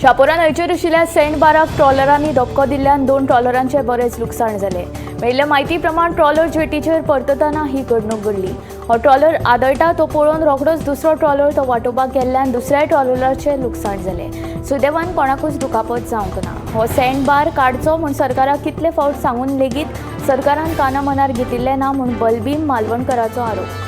शापोरा न्हंयचेर आशिल्ल्या सँड बाराक ट्रॉलरांनी धपको दिल्ल्यान 2 ट्रॉलरांचें बरेंच लुकसाण जालें। मेळिल्ले म्हायती प्रमाण ट्रॉलर जेटीचेर परततना ही घडणूक घडली। हो ट्रॉलर आदळटा तो पळोवन रोखडोच दुसरो ट्रॉलर तो वाटोवपाक गेल्ल्यान दुसऱ्या ट्रॉलराचें लुकसाण जालें। सुदैवान कोणाकूच दुखापत जावंक ना। हो सँड बार काडचो म्हूण सरकाराक कितले फावट सांगून लेगीत सरकारान काना मनार घेतिल्लें ना म्हूण बलबीम मालवणकराचो आरोप।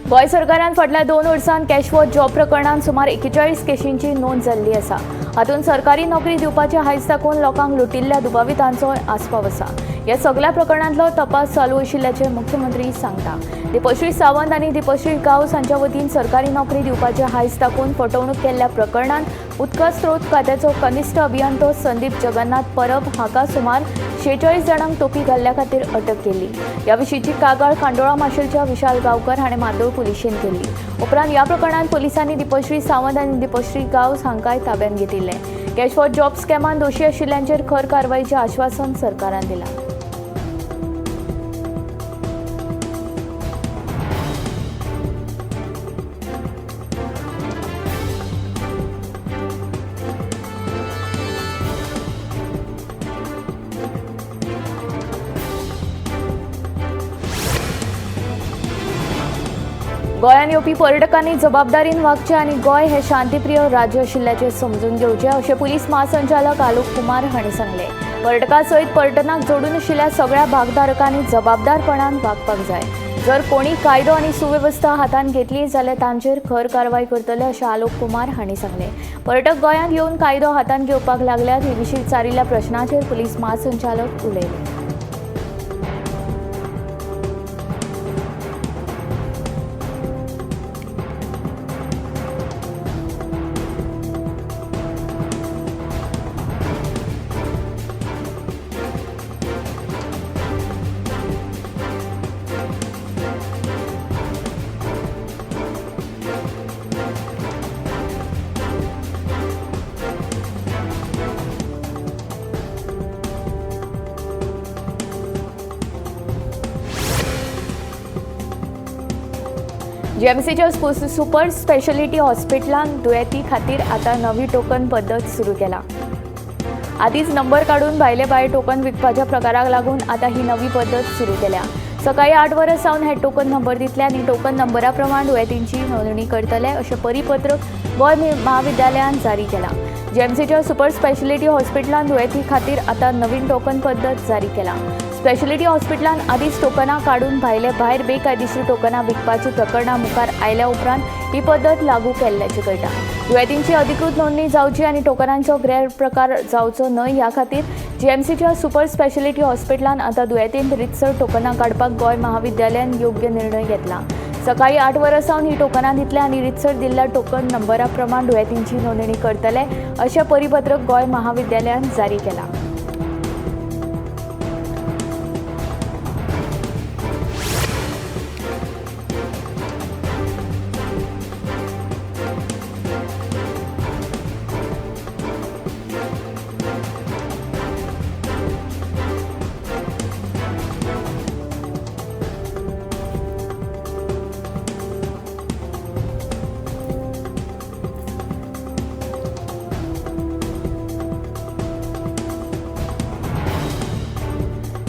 गोंय सरकारान फाटल्या 2 वर्सांत कॅश फॉर जॉब प्रकरणांत सुमार 41 केशींची नोंद जाल्ली आसा। हातूंत सरकारी नोकरी दिवपाचे हायस दाखोवन लोकांक लुटिल्ल्या दुबावितांचो आस्पाव आसा। ह्या सगल्या प्रकरणांतलो तपास चालू आशिल्ल्याचें मुख्यमंत्री सांगता। दीपश्री सावंत आनी दीपश्री गांवस हांच्या वतीन सरकारी नोकरी दिवपाचे हायस दाखोवन फटवणूक केल्ल्या प्रकरणांत उदका स्रोत खात्याचो कनिश्ठ अभियंतो संदीप जगन्नाथ परब हाका सुमार 46 जाणांक टोपी घाल्ल्या खातीर अटक केली। ह्या विशींची कागाळ खांडोळा माशेलच्या विशाल गांवकर हाणें मार्दोळ पुलिशेन केली। उपरांत ह्या प्रकरणांत पोलिसांनी दीपश्री सावंत आनी दीपश्री गांवस हांकांय ताब्यांत घेतिल्लें। कॅश फॉर जॉब स्कॅमान दोशी आशिल्ल्यांचेर खर कारवायचें आश्वासन सरकारान दिलां। गोंयांत येवपी पर्यटकांनी जबाबदारीन वागचें आनी गोंय हें शांतीप्रिय राज्य आशिल्ल्याचें समजून घेवचें अशें पुलीस म्हासंचालक आलोक कुमार हांणी सांगलें। पर्यटकां सयत पर्यटनाक जोडून आशिल्ल्या सगळ्या भागधारकांनी जबाबदारपणान वागपाक जाय। जर कोणी कायदो आनी सुवेवस्था हातांत घेतली जाल्यार तांचेर खर कारवाय करतले अशें आलोक कुमार हांणी सांगलें। पर्यटक गोंयांत येवन कायदो हातांत घेवपाक लागल्यात हे विशीं विचारिल्ल्या प्रश्नाचेर पुलीस म्हासंचालक उलयले। जीएमसीच्या सुपर स्पेशलिटी हॉस्पिटलांत दुयेंती खातीर आतां नवी टोकन पद्दत सुरू केला। आदींच नंबर काडून भायले भायर टोकन विकपाच्या प्रकाराक लागून आतां ही नवी पद्दत सुरू केल्या। सकाळी 8 वरां सावन हे टोकन नंबर दितले आनी टोकन नंबरा प्रमाण दुयेंतींची नोंदणी करतले अशें परिपत्रक गोंय महाविद्यालयान जारी केलां। जीएमसीच्या सुपर स्पेशलिटी हॉस्पिटलांत दुयेंती खातीर आतां नवीन टोकन पद्दत जारी केला। स्पेशलिटी हॉस्पिटलांत आदींच टोकनां काडून भायले भायर बेकायदेशीर टोकनां विकपाची प्रकरणां मुखार आयल्या उपरांत ही पद्दत लागू केल्ल्याचें कळटा। दुयेंतींची अधिकृत नोंदणी जावची आनी टोकनांचो गैरप्रकार जावचो न्हय ह्या खातीर जीएमसीच्या सुपर स्पेशलिटी हॉस्पिटलांत आतां दुयेंतींत रितसर टोकनां काडपाक गोंय महाविद्यालयान योग्य निर्णय घेतला। सकाळी 8 वरां सावन ही टोकनां दितले आनी रितसर दिल्ल्या टोकन नंबरा प्रमाण दुयेंतींची नोंदणी करतले अशें परिपत्रक गोंय महाविद्यालयान जारी केलां।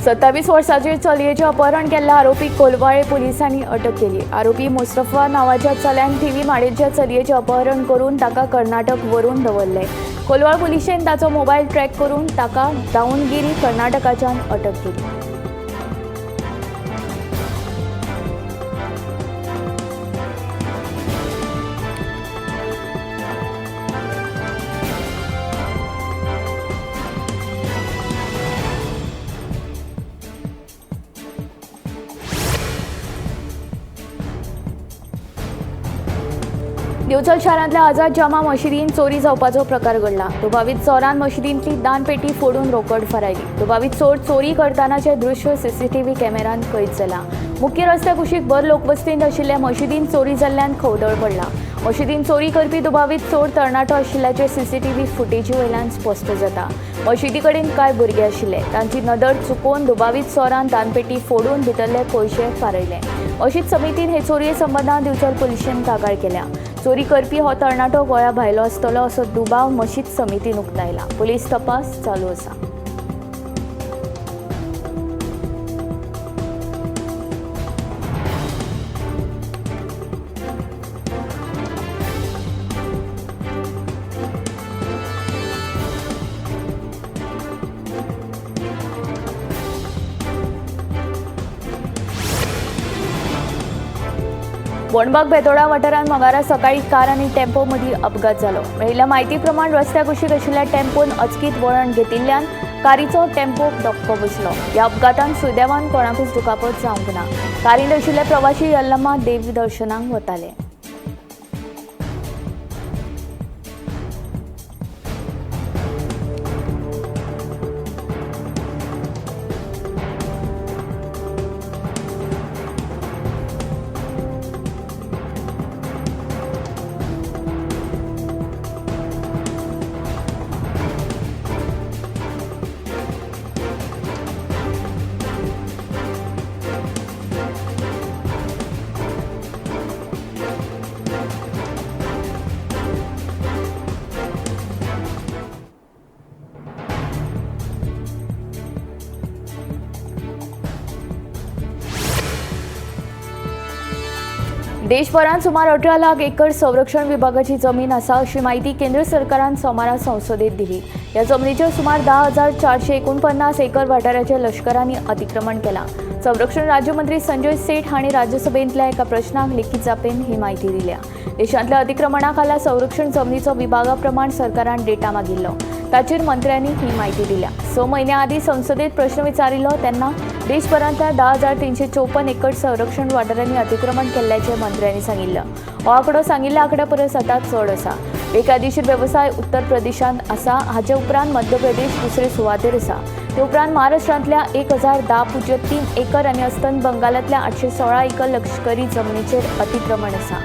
सत्तावीस वर्सांचे चलयेचें अपहरण केल्ल्या आरोपी कोलवाळे पुलिसांनी अटक केली। आरोपी मुस्तफा नांवाच्या चल्यान थिवी माडेच्या चलयेचें अपहरण करून ताका कर्नाटक व्हरून दवरलें। कोलवाळ पुलिशेन ताचो मोबायल ट्रॅक करून ताका दावणगिरी कर्नाटकाच्यान अटक केली। दिवचल शारांतल्या आझाद जामा मशिदीन चोरी जावपाचो प्रकार घडला. दुबावीत चोरान मशिदींतली दानपेटी फोडून रोकड फारायली. दुबावीत चोर चोरी करतानाचे दृश्य सीसीटीव्ही कॅमेऱ्यांत कैद जाला. मुख्य रस्त्या कुशीक भर लोकवस्तींत आशिल्ल्या मशिदीन चोरी जाल्ल्यान खवदळ पडला. मशिदीन चोरी करपी दुबावीत चोर तरणाटो आशिल्ल्याचे सीसीटीव्ही फुटेजी वयल्यान स्पश्ट जाता. मशिदी कडेन कांय भुरगे आशिल्ले. तांची नदर चुकोवन दुबावीत चोरान दानपेटी फोडून भितरले पयशे फारयले. मशीद समितीन हे चोरये संबंदान दिवचल पुलिशेन कागाळ केल्या. चोरी करपी हो तरणाटो गोंया भायलो आसतलो असो दुबाव मशीद समितीन उक्तायला. पुलीस तपास चालू आसा. बोणबाग बेतोडा वाठारांत मंगळारा सकाळी कार आनी टेम्पो मदीं अपघात जालो. मेळिल्ल्या म्हायती प्रमाण रस्त्या कुशीक आशिल्ल्या टेम्पोन अचकीत वळण घेतिल्ल्यान कारीचो टेम्पोक धपको बसलो. ह्या अपघातान सुदैवान कोणाकूच दुखापत जावंक ना. कारींत आशिल्ले प्रवासी यल्लमा देवी दर्शनाक वताले. देशभरात सुमार 18 लाख एकर संरक्षण विभागाची जमीन आसा अशी माहिती केंद्र सरकारान सोमारा संसदेत दिली. ह्या जमनीचेर सुमार 10,449 एकर वाठाराचेर लश्करांनी अतिक्रमण केलां. संरक्षण राज्यमंत्री संजय सेठ हांणी राज्यसभेंतल्या एका प्रश्नाक लेखी जापेन ही माहिती दिल्या. देशांतल्या अतिक्रमणा खाला संरक्षण जमनीचो विभागा प्रमाण सरकारान डेटा मागिल्लो, ताचेर मंत्र्यांनी ही माहिती दिल्या. 6 म्हयन्यां आदीं संसदेत प्रश्न विचारिल्लो तेन्ना देशभरांतल्या 10,354 एकर संरक्षण वाठारांनी अतिक्रमण केल्ल्याचें मंत्र्यांनी सांगिल्लें. हो आंकडो सांगिल्ल्या आंकड्या परस आतां चड आसा. बेकायदेशीर वेवसाय उत्तर प्रदेशांत आसा. हाचे उपरांत मध्य प्रदेश दुसरे सुवातेर आसा. ते उपरांत महाराष्ट्रांतल्या 1,010.03 एकर आनी अस्तंत बंगालांतल्या 816 एकर लश्करी जमनीचेर अतिक्रमण आसा.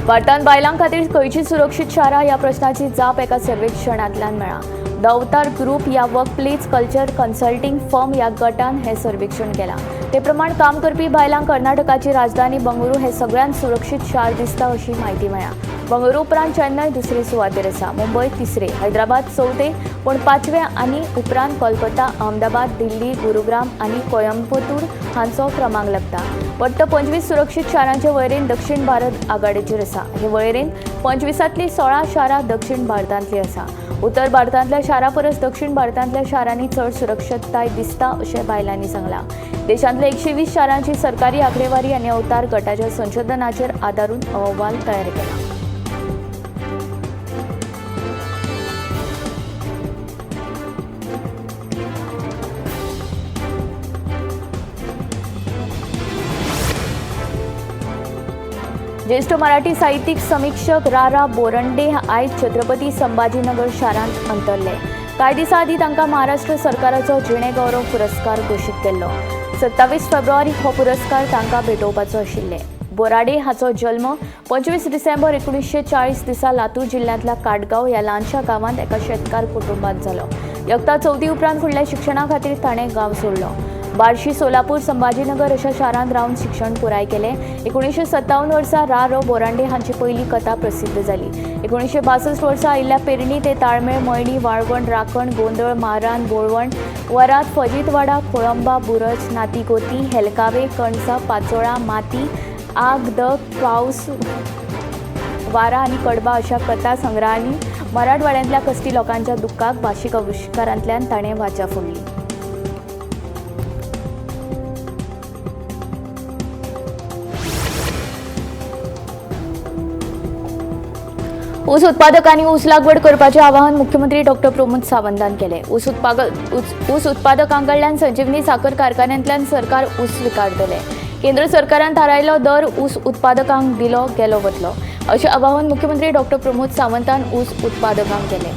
भारतांत बायलां खातीर खंयची सुरक्षीत शारां ह्या प्रश्नाची जाप एका सर्वेक्षणांतल्यान मेळ्ळा. The अवतार ग्रुप ह्या work place culture consulting firm ह्या गटान हें सर्वेक्षण केलां. ते प्रमाण काम करपी बायलांक कर्नाटकाची राजधानी बंगळुरू हें सगळ्यांत सुरक्षीत शार दिसता अशी म्हायती मेळ्ळा. बंगळुरू उपरांत चेन्नय दुसरे सुवातेर आसा, मुंबय तिसरे, हैदराबाद चवथे, पूण पांचवे आनी उपरांत कोलकाता, अहमदाबाद, दिल्ली, गुरुग्राम आनी कोयंबतूर हांचो क्रमांक लागता. वट्ट 25 सुरक्षीत शारांचे वळेरेंत दक्षिण भारत आघाडेचेर आसा. हे वळेरेंत 25तांतलीं 16 शारां दक्षिण भारतांतलीं आसा. उत्तर भारतांतल्या शारां परस दक्षिण भारतांतल्या शारांनी चड सुरक्षताय दिसता अशें बायलांनी सांगलां. देशांतल्या 120 शारांची सरकारी आंकडेवारी आनी अवतार गटाच्या संशोधनाचेर आदारून अहवाल तयार केला. ज्येष्ठ मराठी साहित्यिक समीक्षक रा रा बोरंडे आयज छत्रपती संभाजीनगर शारांत अंतरले. कांय दिसां आदीं तांकां महाराष्ट्र सरकाराचो जिणे गौरव पुरस्कार घोशीत केल्लो. 27 फेब्रुवारी हो पुरस्कार तांकां भेटोवपाचो आशिल्ले. बोराडे हाचो जल्म 25 डिसेंबर 1940 दिसा लातूर जिल्ल्यांतल्या काटगांव ह्या ल्हानशा गांवांत एका शेतकार कुटुंबांत जालो. यत्ता चवथी उपरांत फुडल्या शिक्षणा खातीर ताणें गांव सोडलो. बार्शी, सोलापूर, संभाजीनगर अशा शारांत रावन शिक्षण पुराय केलें. 1957 वर्सा रा रो बोरांडे हांची पयली कथा प्रसिद्ध जाली. 1962 वर्सा आयिल्ल्या पेरणी ते ताळमेळ, मळणी, वाळवण, राखण, गोंदळ, मारान, बोळवण, वरात, फजीतवाडा, खोळंबा, बुरज, नातीगोती, हेलकावे, कणसा, पाचोळा, माती, आग, दग, पावस, वारा आनी कडबा अशा कथा संग्रहांनी मराठवाड्यांतल्या कश्टी लोकांच्या दुख्खाक भाशीक आविश्कारांतल्यान ताणें वाचा फोडली. ऊस उत्पादकांनी ऊस लागवड करपाचें आवाहन मुख्यमंत्री डॉक्टर प्रमोद सावंतान केलें. ऊस उत्पादकां कडल्यान संजीवनी साखर कारखान्यांतल्यान सरकार ऊस स्विकारतले. केंद्र सरकारान थारायल्लो दर ऊस उत्पादकांक दिलो गेलो वतलो अशें आवाहन मुख्यमंत्री डॉक्टर प्रमोद सावंतान ऊस उत्पादकांक केलें.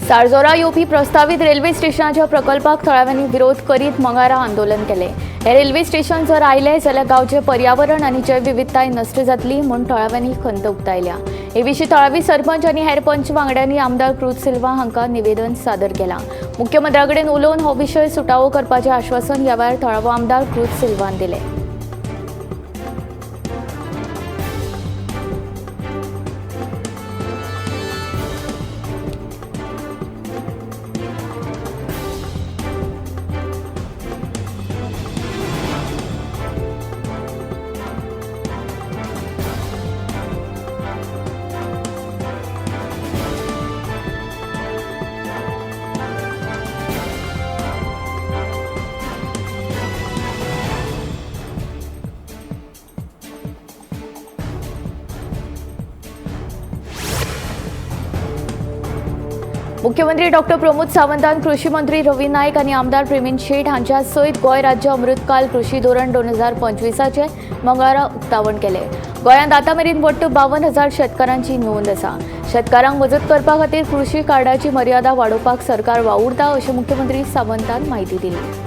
सारजोरा येवपी प्रस्तावीत रेल्वे स्टेशनाच्या प्रकल्पाक थळाव्यांनी विरोध करीत मंगळारा आंदोलन केलें. हें रेल्वे स्टेशन जर आयलें जाल्यार गांवचें पर्यावरण आनी जैवविविधताय नश्ट जातली म्हूण थळाव्यांनी खंत उक्तायल्या. हे विशीं थळावी सरपंच आनी हेर पंच वांगड्यांनी आमदार क्रूज सिल्वा हांकां निवेदन सादर केलां. मुख्यमंत्र्या कडेन उलोवन हो विशय सुटावो करपाचें आश्वासन ह्या वेळार थळावो आमदार क्रूज सिल्वान दिलें. मुख्यमंत्री डॉक्टर प्रमोद सावंतान कृषी मंत्री रवी नायक आनी आमदार प्रेमीन शेट हांच्या सयत गोंय राज्य अमृतकाल कृषी धोरण 2025चें मंगळारा उक्तावण केलें. गोंयांत आतां मेरेन वट्ट 52,000 शेतकारांची नोंद आसा. शेतकारांक मजत करपा खातीर कृषी कार्डाची मर्यादा वाडोवपाक सरकार वावुरता अशें मुख्यमंत्री सावंतान म्हायती दिली.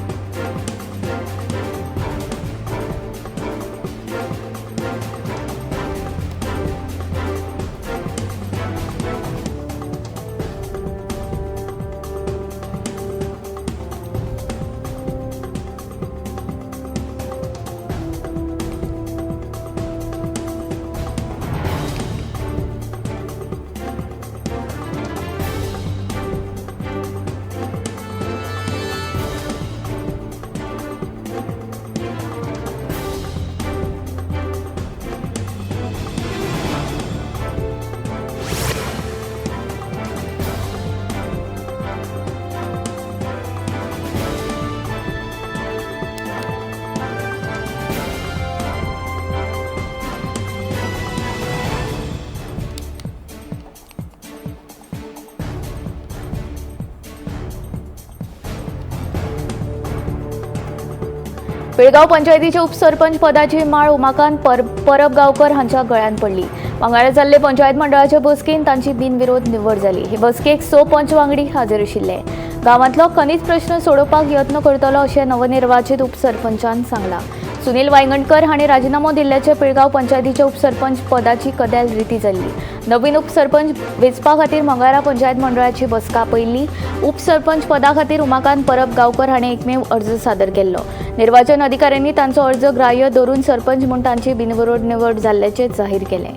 बेळगांव पंचायतीचे उपसरपंच पदाची माळ उमाकांत परब गांवकर हांच्या गळ्यांत पडली. मंगळारा जाल्ले पंचायत मंडळाचे बसकेन तांची बिनविरोध निवड जाली. हे बसकेक 6 पंच वांगडी हाजीर आशिल्ले. गांवांतलो खनीज प्रश्न सोडोवपाक यत्न करतलो अशें नवनिर्वाचित उपसरपंचान सांगलां. सुनील वायंगणकर हांणी राजिनामो दिल्ल्याचे पिळगांव पंचायतीचे उपसरपंच पदाची कदेल रिती जाल्ली. नवीन उपसरपंच वेंचपा खातीर मंगळारा पंचायत मंडळाची बसका आपयल्ली. उपसरपंच पदा खातीर उमाकांत परब गांवकर हांणी एकमेव अर्ज सादर केल्लो. निर्वाचन अधिकाऱ्यांनी तांचो अर्ज ग्राह्य धरून सरपंच म्हूण तांची बिनविरोध निवड जाल्ल्याचें जाहीर केलें.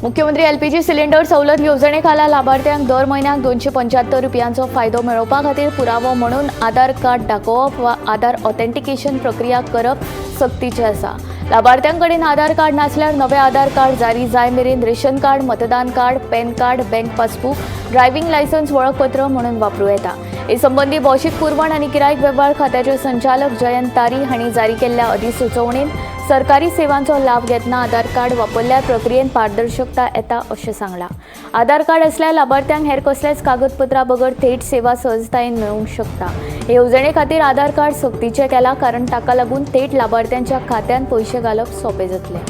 मुख्यमंत्री एलपीजी सिलिंडर सवलत येवजणे खाला लाभार्थ्यांक दर म्हयन्याक 275 रुपयांचो फायदो मेळोवपा खातीर पुरावो म्हणून आधार कार्ड दाखोवप वा आधार ऑथेंटिकेशन प्रक्रिया करप सक्तीचें आसा. लाभार्थ्यां कडेन आधार कार्ड नासल्यार नवें आधार कार्ड जारी जाय मेरेन रेशन कार्ड, मतदान card, PAN card, bank passbook, driving licence वळखपत्र म्हणून वापरूं येता. हे संबंदी भौशीक पुरवण आनी गिरायक वेव्हार खात्याचे संचालक जयंत तारी हांणी जारी केल्ल्या अधिसुचोवणेन सरकारी सेवांचो लाभ घेतना आधार कार्ड वापरल्यार प्रक्रियेन पारदर्शकता येता अशें सांगलां. आधार कार्ड आसल्यार लाभार्थ्यांक हेर कसल्याच कागदपत्रां बगर थेट सेवा सहजतायेन मेळूंक शकता. हे येवजणे खातीर आधार कार्ड सक्तीचें केलां कारण ताका लागून थेट लाभार्थ्यांच्या खात्यांत पयशे घालप सोंपें जातलें.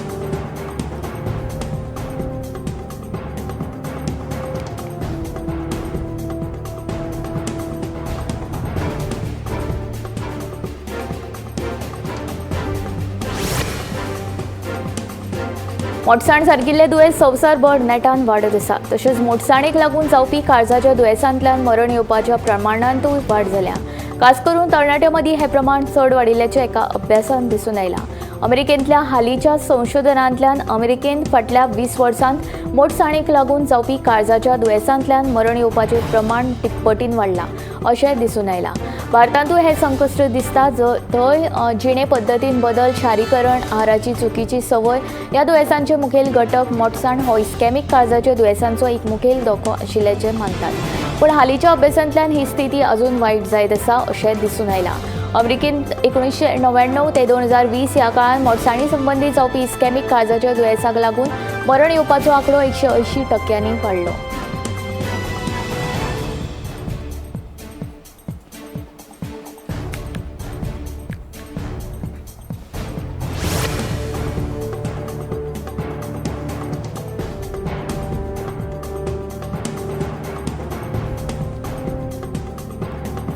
मोटसाण सारकिल्ले दुयेंस संवसारभर नेटान वाडत आसा. तशेंच मोटसाणेक लागून जावपी काळजाच्या दुयेंसांतल्यान मरण येवपाच्या प्रमाणांतूय वाड जाल्या. खास करून तरणाट्यां मदीं हें प्रमाण चड वाडिल्ल्याचें एका अभ्यासांत दिसून आयलां. अमेरिकेंतल्या हालींच्या संशोधनांतल्यान अमेरिकेंत फाटल्या 20 वर्सांत मोटसाणेक लागून जावपी काळजाच्या दुयेंसांतल्यान मरण येवपाचें प्रमाण तिप्पटीन वाडलां अशें दिसून आयलां. भारतांतूय हें संकश्ट दिसता, थंय जिणे पद्दतीन बदल, शारीकरण, आहाराची चुकीची संवय ह्या दुयेंसांचे मुखेल घटक मोटसाण हो इस्कॅमिक काळजाच्या दुयेंसांचो एक मुखेल धोको आशिल्ल्याचें मानतात. पूण हालींच्या अभ्यासांतल्यान ही स्थिती अजून वायट जायत आसा अशें दिसून आयलां. अमेरिकेंत 1999 ते 2020 ह्या काळांत मोटसाणी संबंदी जावपी इस्कॅमिक काळजाच्या दुयेंसाक लागून मरण येवपाचो आंकडो 180% वाडलो.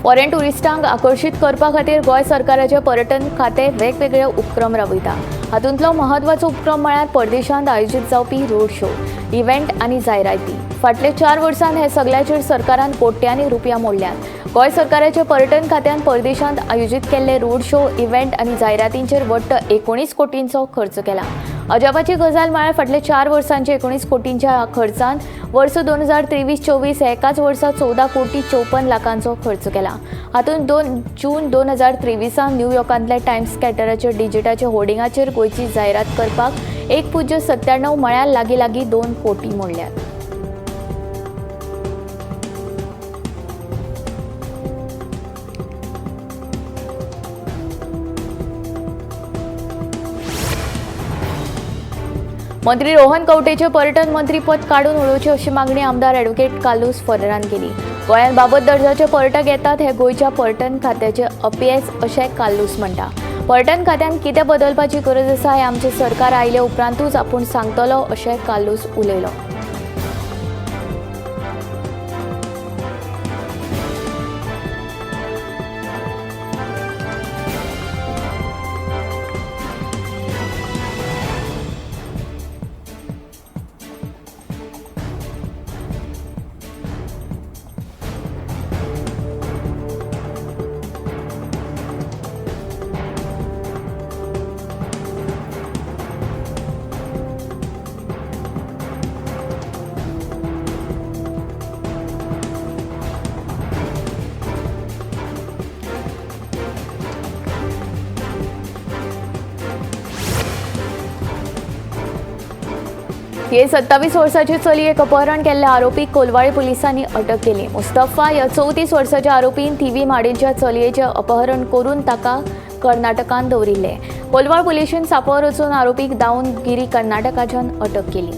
फॉरेन ट्युरिस्टांक आकर्शीत करपा खातीर गोंय सरकाराचें पर्यटन खातें वेगवेगळे उपक्रम राबयता. हातूंतलो म्हत्वाचो उपक्रम म्हळ्यार परदेशांत आयोजीत जावपी रोड शो, इव्हेंट आनी जायराती. फाटल्या 4 वर्सांत हे सगळ्याचेर सरकारान कोट्यांनी रुपया मोडल्यात. गोंय सरकाराच्या पर्यटन खात्यान परदेशांत आयोजीत केल्ले रोड शो, इव्हेंट आनी जायरातींचेर वट्ट 19 कोटींचो खर्च केला. अजापाची गजाल म्हळ्यार फाटल्या 4 वर्सांच्या 19 कोटींच्या खर्चान वर्स 2023-24 एकाच वर्सा 14 कोटी 54 लाखांचो खर्च केला. हातूंत 2 जून 2023 न्यूयॉर्कांतल्या टायम्स स्कॅटराच्या डिजिटाच्या होर्डिंगाचेर गोंयची जायरात करपाक 1.97 म्हळ्यार लागीं लागीं 2 कोटी मोडल्यात. मंत्री रोहन कवटेचे पर्यटन मंत्रीपद काडून उडोवचें अशी मागणी आमदार ॲडव्होकेट कार्लुस फेरेरान केली. गोंयांत बाबत दर्जाचे पर्यटक येतात हे गोंयच्या पर्यटन खात्याचे अपयेस अशें कार्लुस म्हणटा. पर्यटन खात्यान कितें बदलपाची गरज आसा हें आमचें सरकार आयले उपरांतूच आपूण सांगतलो अशें कार्लुस उलयलो. हे 27 वर्साचे चलयेक अपहरण केल्ल्या आरोपीक कोलवाळे पुलिसांनी अटक केली. मुस्तफा ह्या 34 वर्साच्या आरोपीन थिवी माडेच्या चलयेचें अपहरण करून ताका कर्नाटकान दवरिल्लें. कोलवाळ पुलिशेन सापावर वचून आरोपीक दावून गिरी कर्नाटकाच्यान अटक केली.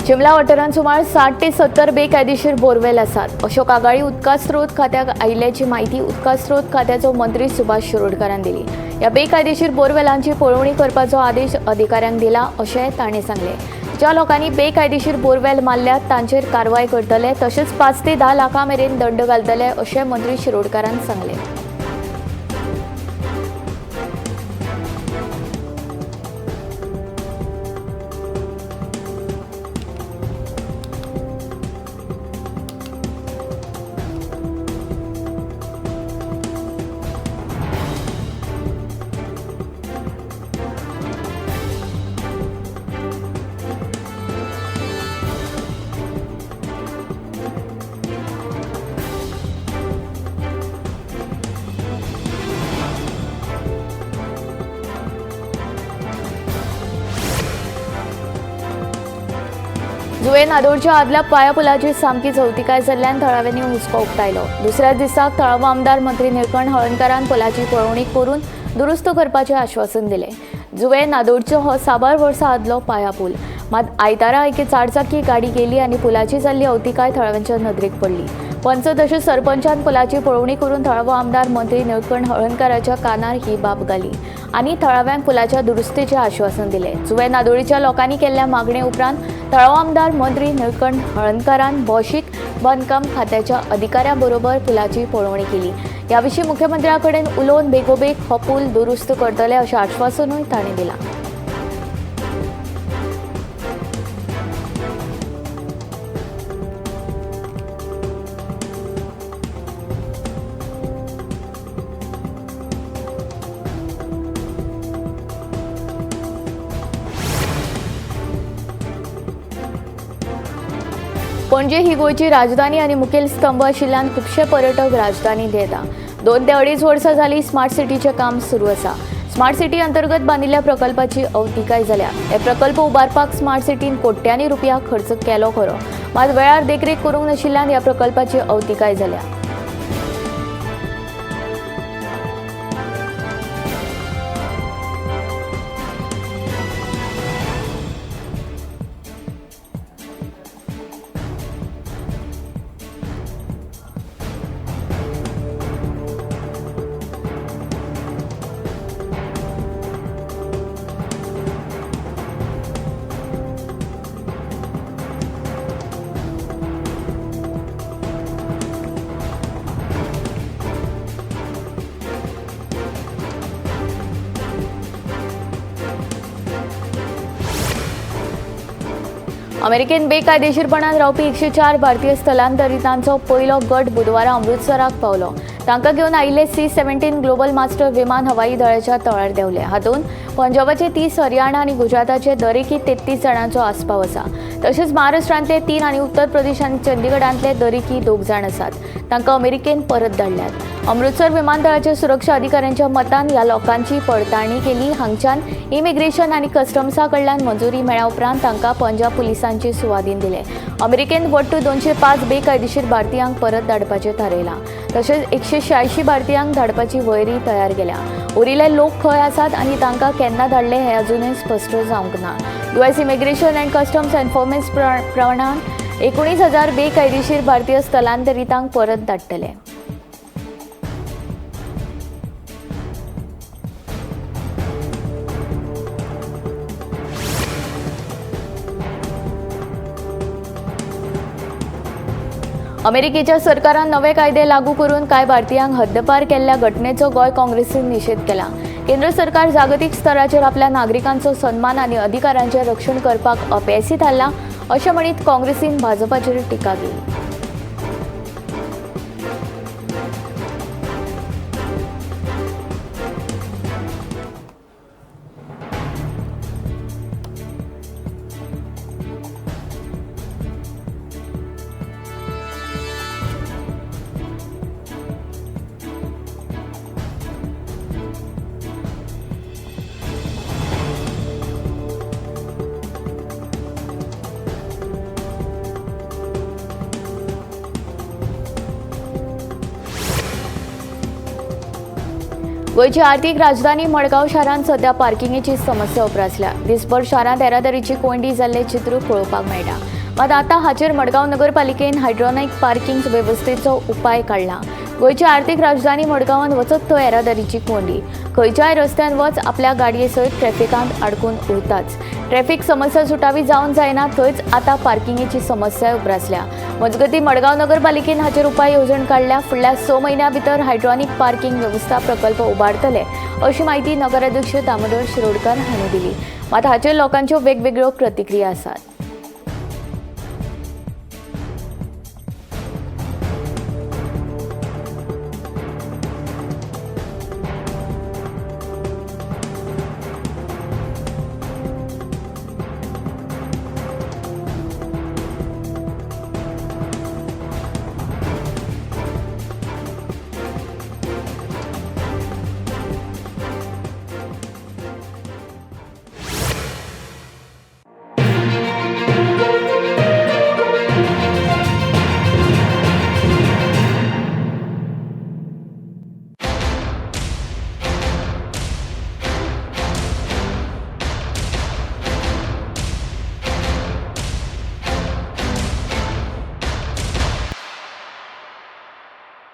चिमला वाठारांत सुमार 60 ते 70 बेकायदेशीर बोरवेल आसात अश्यो कागाळी उदका स्रोत खात्याक आयिल्ल्याची म्हायती उदका स्रोत खात्याचो मंत्री सुभाष शिरोडकारान दिली. ह्या बेकायदेशीर बोरवेलांची पळोवणी करपाचो आदेश अधिकाऱ्यांक दिला अशें ताणें सांगलें. ज्या लोकांनी बेकायदेशीर बोरवेल मारल्यात तांचेर कारवाय करतले तशेंच 5 ते 10 लाखां मेरेन दंड घालतले अशें मंत्री शिरोडकारान सांगलें. जुवें नादोरच्या आदल्या पाया पुलाची सामकी चवतिकाय जाल्ल्यान थळाव्यांनी हुस्को उक्तायलो. दुसऱ्या दिसाक थळावो आमदार मंत्री निळकंठ हळर्णकारान पुलाची पळोवणी करून दुरुस्त करपाचें आश्वासन दिलें. जुवें नादोरचो हो साबार वर्सां आदलो पाया पूल. मात आयतारा एके चारचाकी गाडी गेली आनी पुलाची जाल्ली अवतिकाय थळाव्यांच्या नदरेक पडली. पंच तशेंच सरपंचान पुलाची पळोवणी करून थळावो आमदार मंत्री निळकंठ हळर्णकाराच्या कानार ही बाब घाली आनी थळाव्यांक पुलाच्या दुरुस्तीचें आश्वासन दिलें. जुवें नादोळीच्या लोकांनी केल्ल्या मागणे उपरांत थळावो आमदार मंत्री निळकंठ हळर्णकारान भौशीक बांदकाम खात्याच्या अधिकाऱ्यां बरोबर पुलाची पळोवणी केली. ह्या विशीं मुख्यमंत्र्या कडेन उलोवन बेगोबेग हो पूल दुरुस्त करतले अशें आश्वासनूय तांणी दिलां. पणजे ही गोंयची राजधानी आनी मुखेल स्तंभ आशिल्ल्यान खुबशे पर्यटक राजधानींत येता. 2 ते 2.5 वर्सां जालीं स्मार्ट सिटीचें काम सुरू आसा. स्मार्ट सिटी अंतर्गत बांदिल्ल्या प्रकल्पाची अवतिकाय जाल्या. हे प्रकल्प उबारपाक स्मार्ट सिटीन कोट्यांनी रुपया खर्च केलो खरो, मात वेळार देखरेख करूंक नाशिल्ल्यान ह्या प्रकल्पाची अवतिकाय जाल्या. अमेरिकेन बेकायदेशीरपणान रावपी 104 भारतीय स्थलांतरितांचो पयलो गट बुधवारा अमृतसराक पावलो. तांकां घेवन आयिल्ले C-17 global master विमान हवाई दळाच्या तळार देंवले. हातूंत पंजाबाचे 30, हरियाणा आनी गुजराताचे दरेकी 33 जाणांचो आस्पाव आसा. तशेंच महाराष्ट्रांतले 3 आनी उत्तर प्रदेश आनी चंदीगडांतले दरेकी 2 जाण आसात. तांकां अमेरिकेन परत धाडल्यात. अमृतसर विमानतळाच्या सुरक्षा अधिकाऱ्यांच्या मतान ह्या लोकांची पडताळणी केली. हांगच्यान इमिग्रेशन आनी कस्टम्सा कडल्यान मंजुरी मेळ्ळ्या उपरांत तांकां पंजाब पुलिसांचे सुवादीन दिले. अमेरिकेन वट्ट 205 बेकायदेशीर भारतीयांक परत धाडपाचें थारायलां. तशेंच 186 भारतीयांक धाडपाची वळेरी तयार केल्या. उरिल्ले लोक खंय आसात आनी तांकां केन्ना धाडले हें अजुनूय स्पश्ट जावंक ना. US immigration and customs enforcement प्रमाणान 19,000 बेकायदेशीर भारतीय स्थलांतरितांक परत धाडटले. अमेरिकेच्या सरकारान नवे कायदे लागू करून कांय भारतीयांक हद्दपार केल्ल्या घटनेचो गोंय काँग्रेसीन निशेध केला. केंद्र सरकार जागतीक स्तराचेर आपल्या नागरिकांचो सन्मान आनी अधिकारांचें रक्षण करपाक अपेसी थारला अशें म्हणीत काँग्रेसीन भाजपाचेर टिका केली. गोंयची आर्थीक राजधानी मडगांव शारांत सध्या पार्किंगेची समस्या उप्रासल्या. दिसभर शारांत येरादारीची कोंयडी जाल्लें चित्र पळोवपाक मेळटा. मात आतां हाचेर मडगांव नगरपालिकेन हायड्रॉनिक पार्किंग वेवस्थेचो उपाय काडला. गोंयची आर्थीक राजधानी मडगांवांत वचत थंय येरादारीची कोंयडी. खंयच्याय रस्त्यान वच आपल्या गाडये सयत ट्रॅफिकांत आडकून उरताच. ट्रॅफिक समस्या सुटावी जावन जायना थंयच आतां पार्किंगेची समस्या उप्रासल्या. मजगतीं मडगांव नगरपालिकेन हाचेर उपाय येवजण काडल्या. फुडल्या 6 म्हयन्यां भितर हायड्रॉनिक पार्किंग वेवस्था प्रकल्प उबारतले अशी म्हायती नगराध्यक्ष दामोदर शिरोडकर हांणी दिली. मात हाचेर लोकांच्यो वेगवेगळ्यो प्रतिक्रिया आसात.